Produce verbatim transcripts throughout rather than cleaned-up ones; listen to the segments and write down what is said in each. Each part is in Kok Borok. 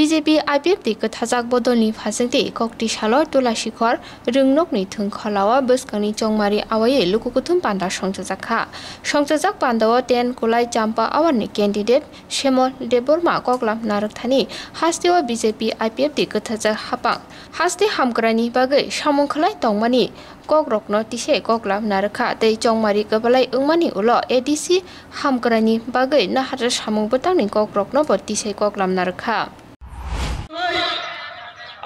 B J P I P F T kwthajak bodolni phasingtwi kokti salo Tulasikhor Rwngnokni thwngkholao bwskangni chongmari awaiwi luku kuthum panda songchajak kha. Songchajak pandao ten Kulai Champa awarni candidate Semol Debbarma koklam narwkthani hasteo B J P I P F T kwthajak hapang haste hamkraini bagwi samung khlai tongmani kokrokno tisai koklam narwkha tei chongmari kwbalai wngmani ulo A D C hamkraini bagwi naharsa samung bwtangni kokrokno bo tisai koklam narwkha.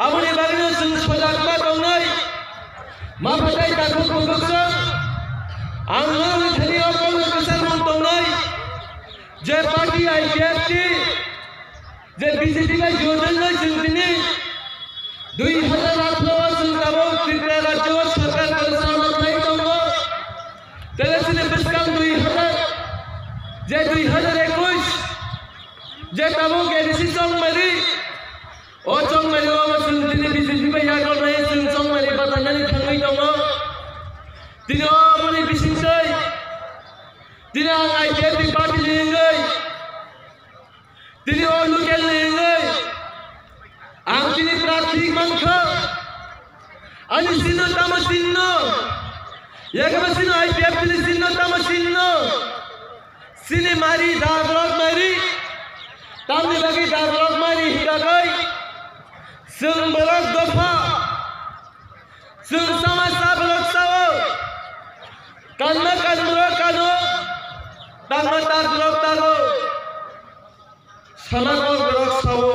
Aboni bagwino chwng sojak ma tongnai, ma phatai takhuk bukhuk chwng. Ang norokni thani o kokno kwchak rwng tongnai, je party I P F T, je B J P bai jodongnai chwng tini dui hazar atharo o chwng tabuk Tripura rajyo o sorkar kwrwngsa khlai tongo. Tele chini bwskang dui hazar, je dui hazar ekush, je tabuk A D C chongmari, o chongmari o chwng tini B J P bai yakarnai chwng chongmari batainani thangwi tongo. Tini o aboni bisingtwi tini ang I P F T party ni wngwi, tini o local ni wngwi ang tini prarthi mankha. Ani sinno tamo sinno? Yakaba sinno I P F T ni sinno tamo sinno? Sini mari dabrok mari. Tamni bagwi dabrok mari hingkha kai. Chwng borok dopha. Chwng sama sa borok sao. Kanma kanborok kano. Tangma tak borok tago. Sana kok borok sao.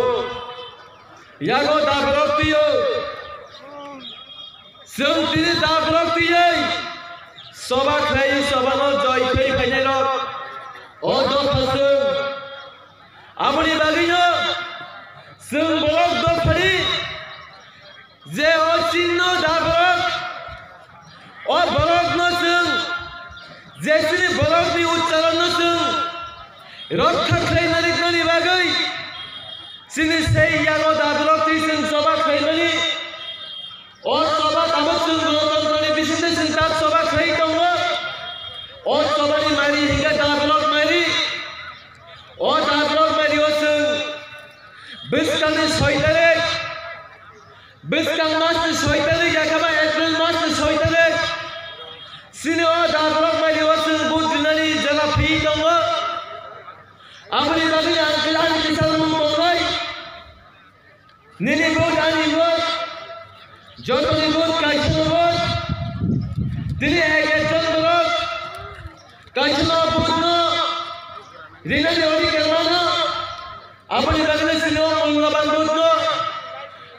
Yago dabrok twiyo. Chwng tini dabrok twiwi soba khlai sobano joi khlai phainai rok. O dopha chwng. Aboni bagwino chwng borok dophani je o chinno dabrok, o borokno chwng je chini borokni uchcharonno chwng rokha khlai nariknani bagwi chini sei yago dabrok twi chwng choba khlaimani. O choba tabuk chwng gwnotwntwroni bisingtwi chwng tak choba khlai tongo. O chobani mari hinkhe dabrok mari. O dabrok mari o chwng bwskangni soi tarik, bwskang masni soi tarik, yakaba April masni soi tarik, chini o dabrok mari o chwng vote rinani jora phi tongo. Aboni bagwi ang khe ani kisa rwmung tongnai. Nini vote ani vote, jotoni vote kaisa vote. Tini ek ekjon borok kaisa vote no rinani odhikar mano. Aboni bagwi chini o mulloban vote no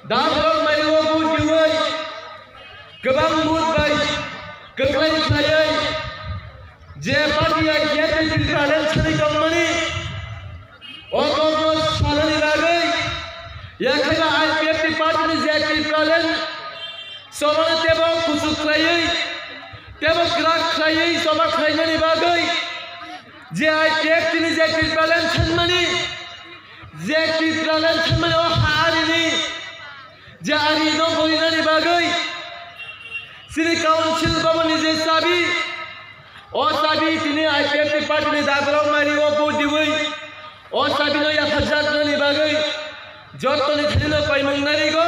da borok mari o vote diwi kwbang vote bai kwplai khlaiwi je party I P F T Tripura Land sani tongmani o kokno sanani bagwi yakhai ba I P F T party ni je Tripura Land sobano tebo kuchuk khlaiwi tebo kwrak khlaiwi soba khlainani bagwi je I P F T ni je Tripura Land sanmani je Tripura Land sanmani o ha arini je ari no borinani bagwi chini council bhavan ni je chabi, o chabi tini I P F T party ni dabrok mari o vote diwi, o chabi no yapharjaknani bagwi jottoni thani no koimung narigo,